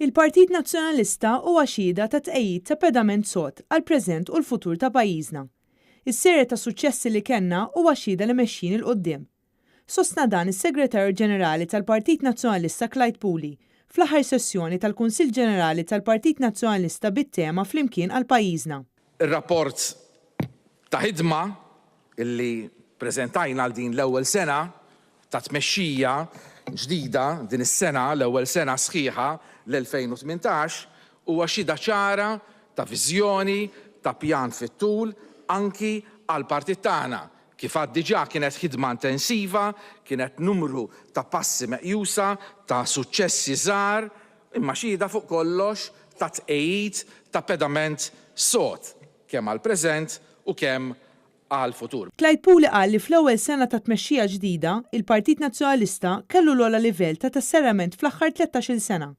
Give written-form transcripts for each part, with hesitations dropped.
Il-Partit Nazzjonalista huwa xhieda ta' tqegħid ta' pedament sod għall-preżent u l-futur ta' pajjiżna. Is-serje ta' suċċessi li kellna huwa xhieda li mexjin 'il quddiem. Sostna dan is-Segretarju Ġenerali tal-Partit Nazzjonalista Clyde Puli fl-aħħar sessjoni tal-Kunsill Ġenerali tal-Partit Nazzjonalista bit-tema Flimkien għal Pajjiżna. Ir-rapport ta' ħidma li ppreżentajna għal din l-ewwel sena ta' tmexxija ġdida, din is-sena, l-ewwel sena sħiħa, l-2018, huwa xhieda ċara ta' viżjoni, ta' pjan fit-tul anki għall-partit tagħna. Kif għad diġà kienet ħidma intensiva, kienet numru ta' passi meqjusa, ta' suċċessi żgħar, imma xhieda fuq kollox ta' tqegħid ta' pedament sod kemm għall-preżent u kemm għall-futur. Clyde Puli qal li fl-ewwel sena ta' tmexxija ġdida, il-Partit Nazzjonalista kellu l-ogħla livell ta' tesserament fl-aħħar 13-il sena.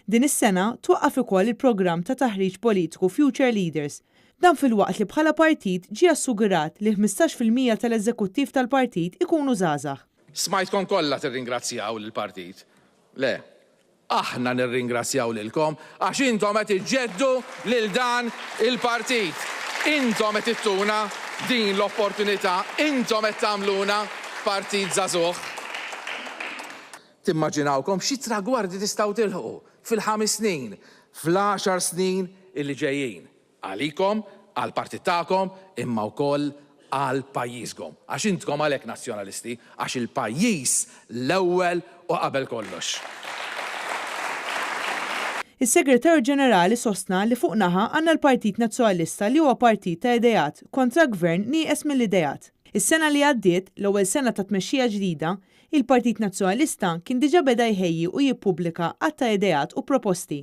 Din is-sena, twaqqaf ukoll il-programm ta' taħriġ politiku Future Leaders. Dan filwaqt li bħala partit ġie assugurat li 15% tal-eżekuttiv tal-partit ikunu żgħażagħ. Smajtkom kollha tirringrazzjaw lill-partit. Le, Aħna nirringrazzjaw lilkom għax intom qed iġġeddu lil dan il-partit. Intom qed ittuna din l-opportunità, intom qed tagħmluna partit żagħżugħ. Timmaġinawkom xi tragwardi tistgħu tilħqu fil-ħames snin, fl-għaxar snin illi ġejjin. Għalikom, għall-partit tagħkom, imma wkoll għal pajjiżkom. Għax intkom għalhekk Nazzjonalisti, għax il-pajjiż l-ewwel u qabel kollox. Is-Segretarju Ġenerali sostna li fuq naħa għandna l-Partit Nazzjonalista li huwa partit ta' ideat kontra gvern nieqes mill-ideat. Is-sena li għaddiet, l-ewwel sena ta' tmexxija ġdida, il-Partit Nazzjonalista kien diġà beda jħejji u jippubblika għadd ta' ideat u proposti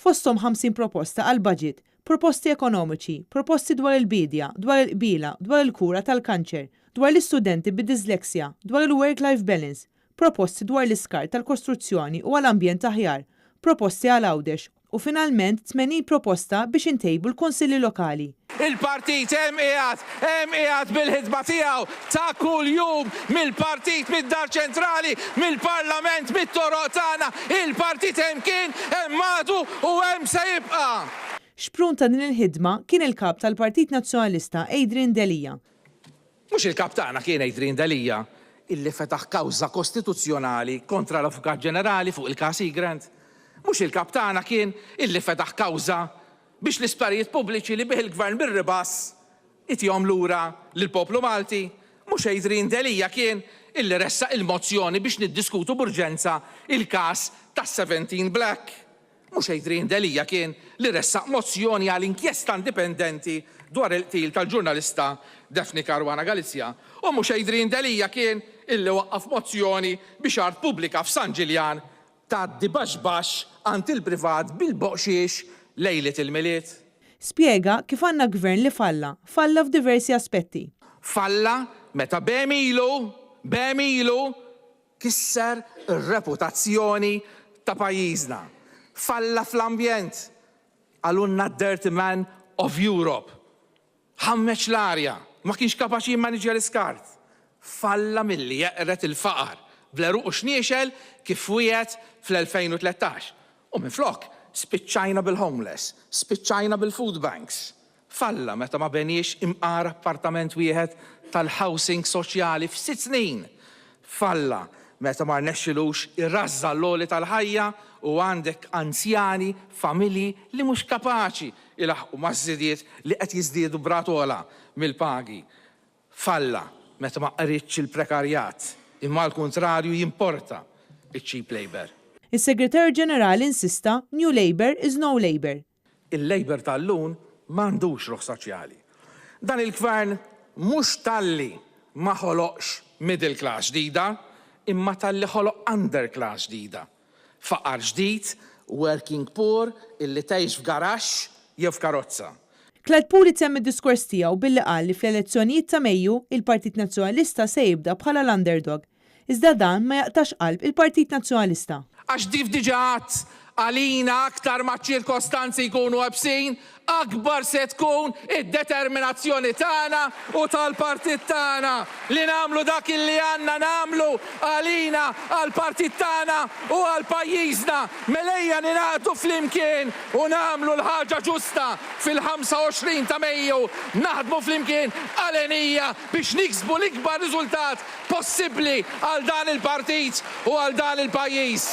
fosthom 50 proposta għall-baġit, proposti ekonomiċi, proposti dwar il-biedja, dwar il-qbiela, dwar il-kura tal-kanċer, dwar l-istudenti bid-dyslexia, dwar il-work-life balance, proposti dwar l-iskart tal-kostruzzjoni u għal ambjent aħjar, proposti għal Għawdex u finalment 80 proposta biex intejbu l-Kunsilli Lokali. Il-partit hemm qiegħed, hemm qiegħed bil-ħidma tiegħu ta' kuljum, mill-partit, mid-Dar Ċentrali, mill-Parlament, mit-toroq tagħna. Il-partit hemm kien, hemm għadu u hemm se jibqa'. Xprun ta' din il-ħidma kien il-Kap tal-Partit Nazzjonalista Adrian Delia. Mhux il-Kap tagħna kien Adrian Delia illi fetaħ kawża kostituzzjonali kontra l-Avukat Ġenerali fuq il-każ Egrant? Mhux il-Kap tagħna kien illi fetaħ kawża biex l-isptarijiet pubbliċi li bih il-Gvern bir-ribass itihom lura lill-poplu Malti? Mhux Adrian Delia kien illi ressaq il-mozzjoni biex niddiskutu b'urġenza il-każ tas-17 Black? Mhux Adrian Delia kien li ressaq mozzjoni għal inkjesta indipendenti dwar il-qtil tal-ġurnalista Daphne Caruana Galizia? U mhux Adrian Delia kien illi waqqaf mozzjoni biex art pubblika f'San Ġiljan tgħaddi baxx baxx għand il-privat bil-boqxiex lejliet il-Milied? Spjega kif għandna Gvern li falla, falla f'diversi aspetti. Falla meta b'għemilu, b'għemilu, kisser ir-reputazzjoni ta' pajjiżna. Falla fl-ambjent. Qalulna d-dirty man of Europe. Ħammeġ l-arja, ma kienx kapaċi jimmaniġġja l-iskart. Falla milli jeqred il-faqar bl-għeruq u xniexel kif wiegħed fl-2013. U minflok spiċċajna bil-homeless, spiċċajna bil-food banks. Falla meta ma beniex imqar appartament wieħed tal-housing soċjali f'sitt snin. Falla meta ma rnexxilux irażżan l-għoli tal-ħajja u għandek anzjani, familji li mhux kapaċi jlaħħqu maż-żidiet li qed jiżdiedu b'rata ogħla mill-pagi. Falla meta ma qridx il-prekarjat, imma għall-kuntrarju jimporta ċ-cheap labour. Is-Segretarju Ġenerali insista New Labour is no Labour. Il-Labour tal-lum m'għandux ruħ soċjali. Dan il-Gvern mhux talli ma ħoloqx middle class ġdida, imma talli ħoloq underclass ġdida. Faqar ġdid, working poor illi tgħix f'garaxx jew f'karozza. Clyde Puli temm id-diskors tiegħu billi qal li fl-elezzjonijiet ta' Mejju, il-Partit Nazzjonalista se jibda bħala l-underdog. Iżda dan ma jaqtax qalb il-Partit Nazzjonalista. Għax kif diġà għadt. Għalina aktar ma ċ-ċirkostanzi jkunu ebsin, akbar se tkun id-determinazzjoni tagħna u tal-partit tagħna li nagħmlu dak illi għandna nagħmlu għalina, għall-partit tagħna u għal pajjiżna. Mela ejja ningħaqdu flimkien u nagħmlu l-ħaġa ġusta fil-25 ta' Mejju, naħdmu flimkien għalenija biex niksbu l-ikbar riżultat possibbli għal dan il-partit u għal dan il-pajjiż.